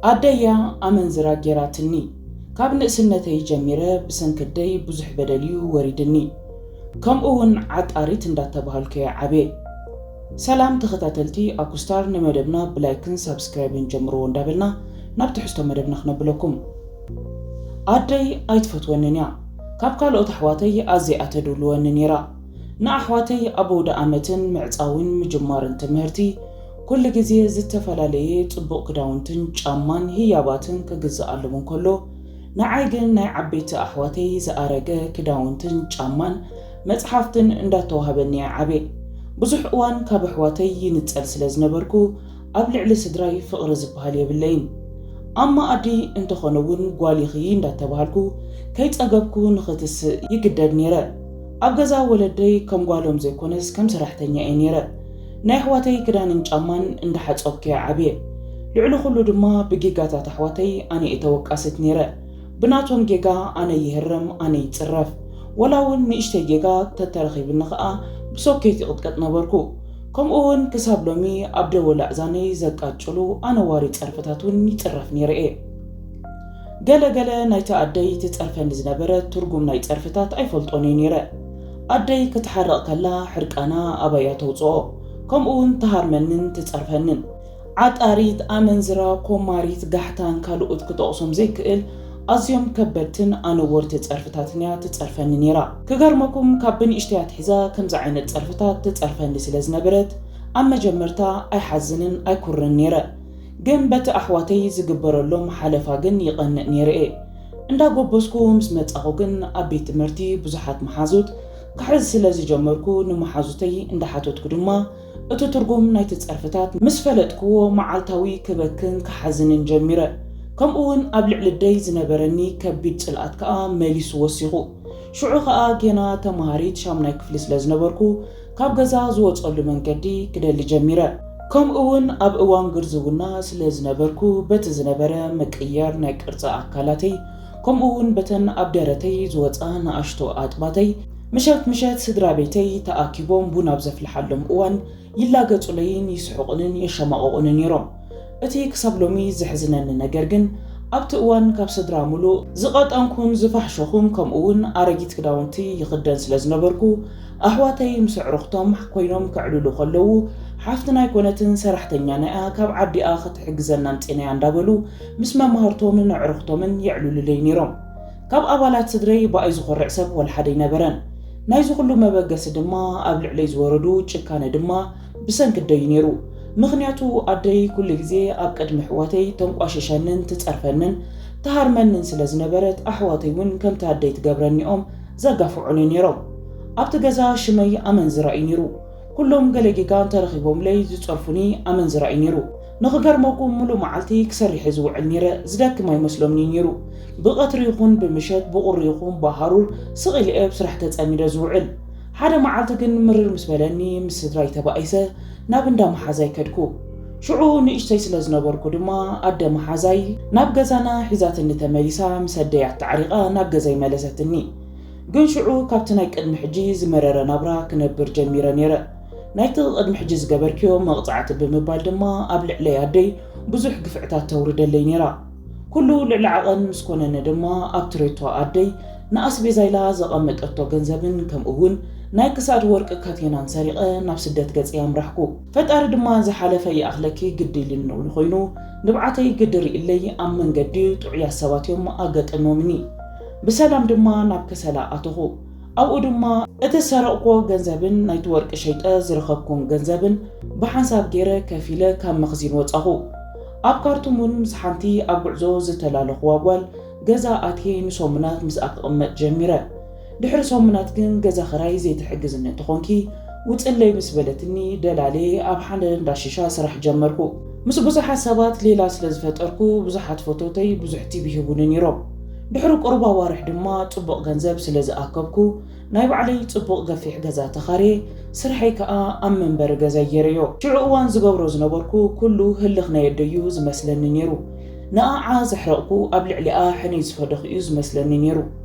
ኣደያ ኣመንዝራ ጌራትኒ። ካብ ንእስነተይ ጀሚረ ብሰንኪ ኣደይ ብዙሕ በደል እዩ ወሪድኒ። ከምኡ እውን ዓጣሪት እንዳተባሃልኩ እየ ዓብየ። ሰላም ተኸታተልቲ ኣኩስታር፣ ንመደብና ብላይክን ሳብስክራይብን ጀምርዎ እንዳበልና ናብ ትሕዝቶ መደብና ክነብለኩም። ኣደይ ኣይትፈትወንን እያ። ካብ ካልኦት ኣሕዋተይ ኣዚኣ ተድልወኒ ነይራ። ንኣሕዋተይ ኣብ ኣውደ ኣመትን ምዕጻውን ምጅማርን ትምህርቲ ኩሉ ግዜ ዝተፈላለየ ጽቡቕ ክዳውንትን ጫማን ህያባትን ክግዝኣሎም እንከሎ፣ ንዓይ ግን ናይ ዓበይቲ ኣሕዋተይ ዝኣረገ ክዳውንትን ጫማን መጽሓፍትን እንዳተዋህበኒ እየ ዓብየ። ብዙሕ እዋን ካብ ኣሕዋተይ ይንጸል ስለ ዝነበርኩ፣ ኣብ ልዕሊ ስድራይ ፍቕሪ ዝበሃል የብለይን። ኣብ መኣዲ እንተኾነ እውን ጓል ኢኺ እንዳተባሃልኩ ከይጸገብኩ ንኽትስእ ይግደድ ነይረ። ኣብ ገዛ ወለደይ ከም ጓሎም ዘይኮነስ ከም ሰራሕተኛ እየ ነይረ። ናይ ኣሕዋተይ ክዳንን ጫማን እንዳሓጸብኩ እየ ዓብየ። ልዕሊ ኩሉ ድማ ብጌጋታት ኣሕዋተይ ኣነ እየ ተወቃሲት ነይረ። ብናቶም ጌጋ ኣነ ይህረም፣ ኣነ ይጽረፍ። ወላ እውን ንእሽተይ ጌጋ ተተረኺብኒ ኸኣ ብሶኬት ይቕጥቀጥ ነበርኩ። ከምኡ እውን ክሳብ ሎሚ ኣብ ደወል ኣእዛነይ ዘቃጭሉ ኣነዋሪ ጸርፍታት እውን ይጽረፍ ነይረ እየ። ገለ ገለ ናይቲ ኣደይ ትጸርፈኒ ዝነበረት ትርጉም ናይ ጸርፍታት ኣይፈልጦን እየ ነይረ። ኣደይ ክትሓርቕ ከላ ሕርቃና ኣባያ ተውጽኦ፣ ከምኡ እውን ትሃርመንን ትጸርፈንን። ዓጣሪት፣ ኣመንዝራ፣ ኮማሪት፣ ጋሕታን ካልኦት ክጠቕሶም ዘይክእል ኣዝዮም ከበድትን ኣነወርቲ ጸርፍታትን እያ ትጸርፈኒ ነይራ። ክገርመኩም፣ ካብ ብንእሽተይ ኣትሒዛ ከምዚ ዓይነት ጸርፍታት ትጸርፈኒ ስለ ዝነበረት፣ ኣብ መጀመርታ ኣይሓዝንን ኣይኩርን ነይረ። ግን በቲ ኣሕዋተይ ዝግበረሎም ሓለፋ ግን ይቐንእ ነይረ እየ። እንዳጎበዝኩ ምስ መጻኹ ግን ኣብ ቤት ትምህርቲ ብዙሓት መሓዙት ክሕዝ ስለ ዝጀመርኩ፣ ንመሓዙተይ እንዳሓተትኩ ድማ እቲ ትርጉም ናይቲ ጸርፍታት ምስ ፈለጥክዎ፣ መዓልታዊ ክበክን ክሓዝንን ጀሚረ። ከምኡ እውን ኣብ ልዕሊ ኣደይ ዝነበረኒ ከቢድ ጽልኣት ከኣ መሊሱ ወሲኹ። ሽዑ ከኣ ጌና ተማሃሪት ሻምናይ ክፍሊ ስለ ዝነበርኩ፣ ካብ ገዛ ዝወጸሉ መንገዲ ክደሊ ጀሚረ። ከምኡ እውን ኣብ እዋን ግርዝውና ስለ ዝነበርኩ፣ በቲ ዝነበረ ምቅያር ናይ ቅርጺ ኣካላተይ፣ ከምኡ እውን በተን ኣብ ደረተይ ዝወጻ ንኣሽቱ ኣጥባተይ፣ ምሸት ምሸት ስድራ ቤተይ ተኣኪቦም ቡን ኣብ ዘፍልሓሎም እዋን ይላገጹለይን ይስሕቑንን የሸማቕቑንን ነይሮም። እቲ ክሳብ ሎሚ ዘሕዝነኒ ነገር ግን፣ ኣብቲ እዋን ካብ ስድራ ምሉእ ዝቐጠንኩን ዝፋሕሸኹን፣ ከምኡ እውን ኣረጊት ክዳውንቲ ይኽደን ስለ ዝነበርኩ፣ ኣሕዋተይ ምስ ኣዕሩኽቶም ኮይኖም ከዕልሉ ከለዉ፣ ሓፍትና ኣይኮነትን ሰራሕተኛና እያ፣ ካብ ዓዲኣ ክትሕግዘና ኣምጺእናያ እንዳበሉ ምስ መማህርቶምን ኣዕሩኽቶምን የዕልሉለይ ነይሮም። ካብ ኣባላት ስድረይ ብኣይ ዝኾርዕ ሰብ ወላ ሓደ ኣይነበረን። ናይዚ ኩሉ መበገሲ ድማ ኣብ ልዕለይ ዝወረዱ ጭካነ ድማ ብሰንኪ ኣደይ ነይሩ። ምኽንያቱ ኣደይ ኩሉ ግዜ ኣብ ቅድሚ ኣሕዋተይ ተንቋሽሸንን ትጸርፈንን ትሃርመንን ስለ ዝነበረት፣ ኣሕዋተይ እውን ከምቲ ኣደይ ትገብረኒኦም ዘጋፍዑኒ ነይሮም። ኣብቲ ገዛ ሽመይ ኣመንዝራ እዩ ነይሩ። ኩሎም ገለ ጌጋ እንተረኺቦምለይ ዝጸርፉኒ ኣመንዝራ እዩ ነይሩ። ንኽገርመኩም፣ ሙሉእ መዓልቲ ክሰርሕ እየ ዝውዕል ነይረ፣ ዝደክም ኣይመስሎምን እዩ ነይሩ። ብቐትሪ ይኹን ብምሸት፣ ብቑሪ ይኹን ብሃሩር ስቕ ኢለ እየ ኣብ ስራሕ ተጸሚደ ዝውዕል። ሓደ መዓልቲ ግን ምርር ምስ በለኒ፣ ምስ ስድራይ ተባኢሰ ናብ እንዳ መሓዛይ ከድኩ። ሽዑ ንእሽተይ ስለ ዝነበርኩ ድማ ኣደ መሓዛይ ናብ ገዛና ሒዛትኒ ተመሊሳ፣ ምስ ኣደይ ኣተዓሪቓ ናብ ገዛይ መለሰትኒ። ግን ሽዑ ካብቲ ናይ ቅድሚ ሕጂ ዝመረረ ናብራ ክነብር ጀሚረ ነይረ። ናይቲ ቅድሚ ሕጂ ዝገበርክዮ መቕጻዕቲ ብምባል ድማ ኣብ ልዕለይ ኣደይ ብዙሕ ግፍዕታት ተውርደለይ ነይራ። ኩሉ ልዕሊ ዓቐን ምስ ኮነኒ ድማ ኣብቲ ሬቶ ኣደይ ንኣስቤዛ ኢላ ዘቐመጠቶ ገንዘብን ከምኡ እውን ናይ ክሳድ ወርቂ ካቴናን ሰሪቐ ናብ ስደት ገጸይ ኣምራሕኩ። ፈጣሪ ድማ ዝሓለፈ ይኣኽለኪ ግዲ ኢሉኒ ኮይኑ ንብዓተይ ግዲ ርእይለይ ኣብ መንገዲ ጥዑያት ሰባት እዮም ኣጋጢሞምኒ። ብሰላም ድማ ናብ ከሰላ ኣተኹ። ኣብኡ ድማ እቲ ዝሰረቕክዎ ገንዘብን ናይቲ ወርቂ ሸይጠ ዝረኸብኩን ገንዘብን ብሓንሳብ ገይረ ከፊለ ካብ መኽዚን ወጻኹ። ኣብ ካርቱም እውን ምስ ሓንቲ ኣብ ጉዕዞ ዝተላለኽዋ ጓል ገዛ ኣትየ ንሰሙናት ምስኣ ክቕመጥ ጀሚረ። ድሕሪ ሰሙናት ግን ገዛ ኽራይ ዘይትሕግዝኒ እንተኾንኪ ውጽለይ ምስ በለትኒ ደላልየ ኣብ ሓደ እንዳ ሽሻ ስራሕ ጀመርኩ። ምስ ብዙሓት ሰባት ሌላ ስለ ዝፈጠርኩ ብዙሓት ፈተውተይ ብዙሕ ቲብ ይህቡኒ ነይሮም። ድሕሪ ቁሩብ ኣዋርሕ ድማ ጽቡቕ ገንዘብ ስለ ዝኣከብኩ ናይ ባዕለይ ጽቡቕ ገፊሕ ገዛ ተኻርየ፣ ስርሐይ ከኣ ኣብ መንበሪ ገዛይ ገይረዮ። ሽዑ እዋን ዝገብሮ ዝነበርኩ ኩሉ ህልኽ ናይ ኣደዩ ዝመስለኒ ነይሩ። ንኣዓ ዘሕረቕኩ ኣብ ልዕሊኣ ሕነይ ዝፈደኹ እዩ ዝመስለኒ ነይሩ።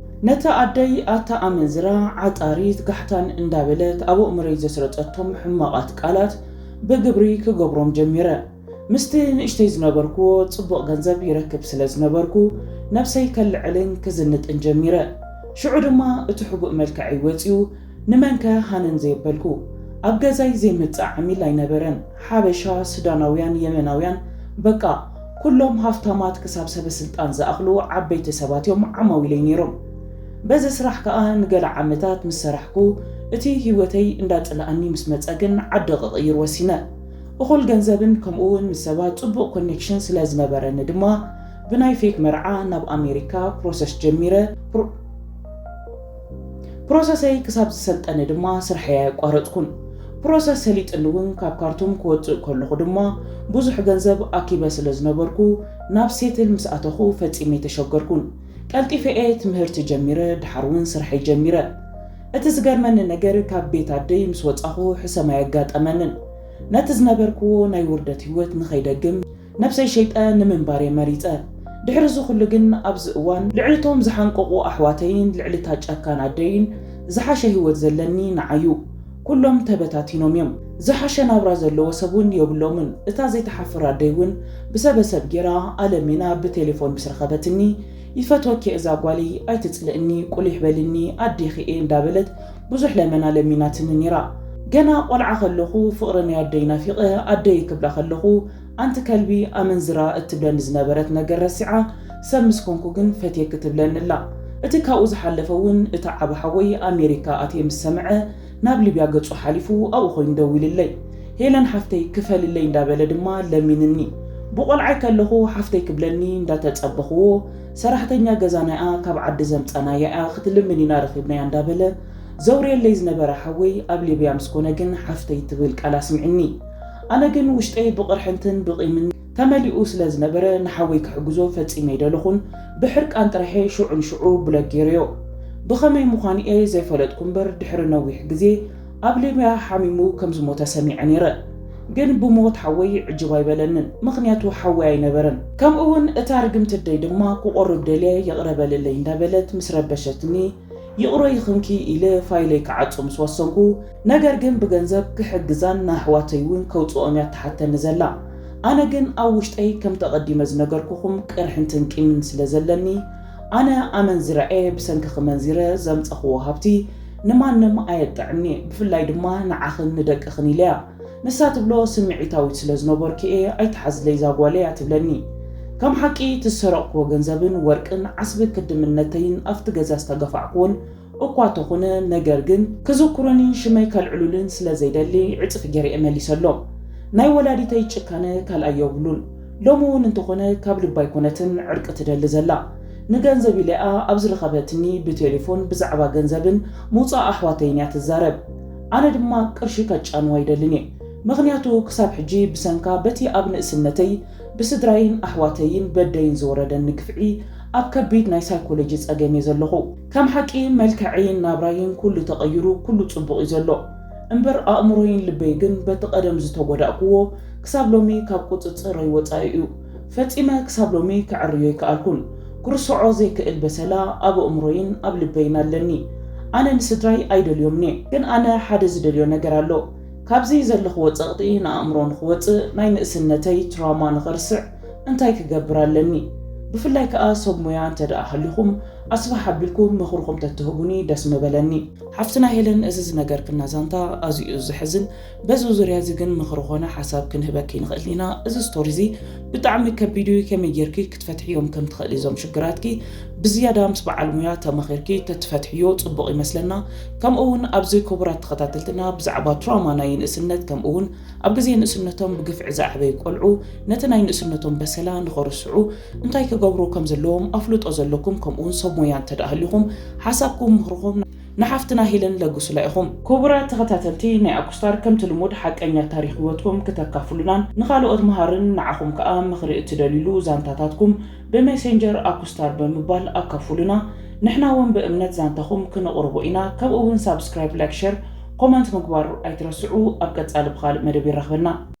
ነታ ኣደይ ኣታ ኣመንዝራ፣ ዓጣሪት፣ ጋሕታን እንዳበለት ኣብ ኣእምሮይ ዘስረጸቶም ሕማቓት ቃላት ብግብሪ ክገብሮም ጀሚረ። ምስቲ ንእሽተይ ዝነበርኩዎ ጽቡቕ ገንዘብ ይረክብ ስለ ዝነበርኩ፣ ነብሰይ ከልዕልን ክዝንጥን ጀሚረ። ሽዑ ድማ እቲ ሕቡእ መልክዐይ ወጺኡ፣ ንመንከ ሃነን ዘየበልኩ። ኣብ ገዛይ ዘይመጽእ ዓሚል ኣይነበረን። ሓበሻ፣ ሱዳናውያን፣ የመናውያን፣ በቃ ኩሎም ሃፍታማት ክሳብ ሰበ ስልጣን ዝኣኽሉ ዓበይቲ ሰባት እዮም ዓማዊለይ ነይሮም። በዚ ስራሕ ከኣ ንገለ ዓመታት ምስ ሰራሕኩ፣ እቲ ህይወተይ እንዳጽልኣኒ ምስ መጸ ግን ዓዲ ክቕይር ወሲነ። እኹል ገንዘብን ከምኡውን ምስ ሰባት ጽቡቕ ኮኔክሽን ስለ ዝነበረኒ ድማ፣ ብናይ ፌክ መርዓ ናብ ኣሜሪካ ፕሮሰስ ጀሚረ። ፕሮ-፣ ፕሮሰሰይ ክሳብ ዝሰልጠነ ድማ ስርሐይ ኣየቋረጽኩን። ፕሮሰስ ሰሊጥኒ እውን ካብ ካርቱም ክወጽእ ከለኹ ድማ ብዙሕ ገንዘብ ኣኪበ ስለ ዝነበርኩ፣ ናብ ሴትል ምስ ኣተኹ ፈጺመ ኣይተሸገርኩን። ቀልጢፈ እየ ትምህርቲ ጀሚረ፣ ድሓር እውን ስርሐይ ጀሚረ። እቲ ዝገርመኒ ነገር፣ ካብ ቤት ኣደይ ምስ ወጻኹ ሕሰም ኣየጋጠመንን። ነቲ ዝነበርክዎ ናይ ውርደት ህይወት ንኸይደግም፣ ነብሰይ ሸይጠ ንምንባር እየ መሪጸ። ድሕሪ እዚ ኩሉ ግን፣ ኣብዚ እዋን ልዕሊ እቶም ዝሓንቀቑ ኣሕዋተይን ልዕሊ እታ ጨካን ኣደይን ዝሓሸ ህይወት ዘለኒ ንዓዩ። ኩሎም ተበታቲኖም እዮም። ዝሓሸ ናብራ ዘለዎ ሰብ እውን የብሎምን። እታ ዘይትሓፍር ኣደይ እውን ብሰበሰብ ጌራ ኣለሚና ብቴሌፎን ምስ ረኸበትኒ፣ "ይፈትወኪ እዛ ጓለይ፣ ኣይትጽልእኒ፣ ቁሊሕ በልኒ፣ ኣዴኺ እየ" እንዳበለት ብዙሕ ለመና ለሚናትኒ ነይራ። ገና ቆልዓ ከለኹ ፍቕሪ ናይ ኣደይ ናፊቐ፣ ኣደይ ክብላ ከለኹ፣ "ኣንቲ ከልቢ ኣመንዝራ" እትብለኒ ዝነበረት ነገር ረሲዓ፣ "ሰብ ምስ ኮንኩ ግን ፈትየኪ" ትብለኒ ኣላ። እቲ ካብኡ ዝሓለፈ እውን፣ እቲ ዓቢ ሓወይ ኣሜሪካ ኣትየ ምስ ሰምዐ፣ ናብ ሊብያ ገጹ ሓሊፉ ኣብኡ ኮይኑ ደዊልለይ። "ሄለን ሓፍተይ፣ ክፈልለይ" እንዳበለ ድማ ለሚንኒ። ብቆልዓይ ከለኹ ሓፍተይ ክብለኒ እንዳተጸበኽዎ፣ ሰራሕተኛ ገዛ ናይኣ ካብ ዓዲ ዘምጻናያ እያ፣ ክትልምን ኢና ረኺብናያ እንዳበለ ዘውርየለይ ዝነበረ ሓወይ፣ ኣብ ሊብያ ምስ ኮነ ግን ሓፍተይ ትብል ቃል ኣስሚዕኒ። ኣነ ግን ውሽጠይ ብቕርሕንትን ብቂምን ተመሊኡ ስለ ዝነበረ፣ ንሓወይ ክሕግዞ ፈጺመ ኣይደለኹን። ብሕርቃን ጥራሐ ሽዑ ንሽዑ ብሎክ ገይረዮ። ብኸመይ ምዃኑ እየ ዘይፈለጥኩ እምበር፣ ድሕሪ ነዊሕ ግዜ ኣብ ሊብያ ሓሚሙ ከም ዝሞተ ሰሚዐ ነይረ። ግን ብሞት ሓወይ ዕጅብ ኣይበለንን፣ ምኽንያቱ ሓወይ ኣይነበረን። ከምኡ እውን እታ ርግምቲ ኣደይ ድማ ክቆርብ ደልየ ይቕረ በልለይ እንዳበለት ምስ ረበሸትኒ፣ "ይቕረ ይኹንኪ" ኢለ ፋይለይ ክዓጹ ምስ ወሰንኩ፣ ነገር ግን ብገንዘብ ክሕግዛን ንኣሕዋተይ እውን ከውጽኦም እያ ትሓተኒ ዘላ። ኣነ ግን ኣብ ውሽጠይ፣ ከም ተቐዲመ ዝነገርኩኹም፣ ቅርሕንትን ቂምን ስለ ዘለኒ፣ ኣነ ኣመንዝራ እየ፣ ብሰንክኺ መንዚረ ዘምጸኽዎ ሃብቲ ንማንም ኣየጥዕምኒ፣ ብፍላይ ድማ ንዓኽን ንደቅኽን ኢለያ። ንሳ ትብሎ፣ "ስምዒታዊት ስለ ዝነበርኩ እየ፣ ኣይትሓዝለይ እዛ ጓለይ" እያ ትብለኒ። ከም ሓቂ እቲ ዝሰረቕክዎ ገንዘብን ወርቅን ዓስቢ ክድምነተይን ኣብቲ ገዛ ዝተገፋዕክዎን እኳ ተኾነ፣ ነገር ግን ክዝክሩኒን ሽመይ ከልዕሉልን ስለ ዘይደሊ፣ ዕጽፊ ገይረ እየ መሊሰሎም። ናይ ወላዲተይ ጭካነ ካልኣይ የብሉን። ሎሚ እውን እንተኾነ ካብ ልባ ኣይኮነትን ዕርቂ ትደሊ ዘላ። ንገንዘብ ኢለኣ ኣብ ዝረኸበትኒ ብቴሌፎን ብዛዕባ ገንዘብን ምውጻእ ኣሕዋተይን እያ ትዛረብ። ኣነ ድማ ቅርሺ ከጫንዋ ኣይደልን እየ። ምኽንያቱ ክሳብ ሕጂ ብሰንካ በቲ ኣብ ንእስነተይ ብስድራይን ኣሕዋተይን በደይን ዝወረደኒ ግፍዒ ኣብ ከቢድ ናይ ሳይኮሎጂ ጸገም እየ ዘለኹ። ከም ሓቂ መልክዐይን ናብራይን ኩሉ ተቐይሩ፣ ኩሉ ጽቡቕ እዩ ዘሎ። እምበር ኣእምሮይን ልበይ ግን በቲ ቀደም ዝተጎዳእክዎ ክሳብ ሎሚ ካብ ቁጽጽረይ ወጻኢ እዩ። ፈጺመ ክሳብ ሎሚ ከዕርዮ ኣይከኣልኩን። ክርስዖ ዘይክእል በሰላ ኣብ ኣእምሮይን ኣብ ልበይን ኣለኒ። ኣነ ንስድራይ ኣይደልዮምን እየ፣ ግን ኣነ ሓደ ዝደልዮ ነገር ኣሎ። ካብዚ ዘለኽዎ ጸቕጢ ንኣእምሮ ንኽወጽእ፣ ናይ ንእስነተይ ትራውማ ንኸርስዕ እንታይ ክገብር ኣለኒ? ብፍላይ ከኣ ሰብ ሞያ እንተ ደኣ ሃሊኹም፣ ኣስፍሕ ኣቢልኩም ምኽርኹም ተትህቡኒ ደስ ምበለኒ። ሓፍትና ሄለን፣ እዚ ዝነገርክና ዛንታ ኣዝዩ እዩ ዘሕዝን። በዚ ዙርያ እዚ ግን ምኽሪ ኾነ ሓሳብ ክንህበኪ ንኽእል ኢና። እዚ ስቶሪ እዚ ብጣዕሚ ከቢድ እዩ፣ ከመይ ጌርኪ ክትፈትሕዮም ከም ትኽእሊ እዞም ሽግራትኪ ብዝያዳ ምስ በዓል ሙያ ተማኺርኪ ተትፈትሕዮ ጽቡቕ ይመስለና። ከምኡ እውን ኣብዚ ክቡራት ተኸታተልትና ብዛዕባ ትራውማ ናይ ንእስነት፣ ከምኡ እውን ኣብ ግዜ ንእስነቶም ብግፍዒ ዝዓበዩ ቆልዑ ነቲ ናይ ንእስነቶም በሰላ ንኸርስዑ እንታይ ክገብሩ ከም ዘለዎም ኣፍልጦ ዘለኩም፣ ከምኡ እውን ሰብ ሞያ እንተ ደኣ ሃሊኹም ሓሳብኩም ምኽርኹም ንሓፍትና ሄለን ለግሱላ ኢኹም። ክቡራት ተኸታተልቲ ናይ ኣኩስታር፣ ከምቲ ልሙድ ሓቀኛ ታሪኽ ህይወትኩም ክተካፍሉናን ንኻልኦት መሃርን ንዓኹም ከኣ ምኽሪ እትደልዩሉ ዛንታታትኩም ብሜሴንጀር ኣኩስታር ብምባል ኣካፍሉና። ንሕና እውን ብእምነት ዛንታኹም ክነቕርቦ ኢና። ከምኡ እውን ሳብስክራይብ፣ ላይክ፣ ሸር፣ ኮመንት ምግባር ኣይትረስዑ። ኣብ ቀጻሊ ብኻልእ መደብ የራኽበና።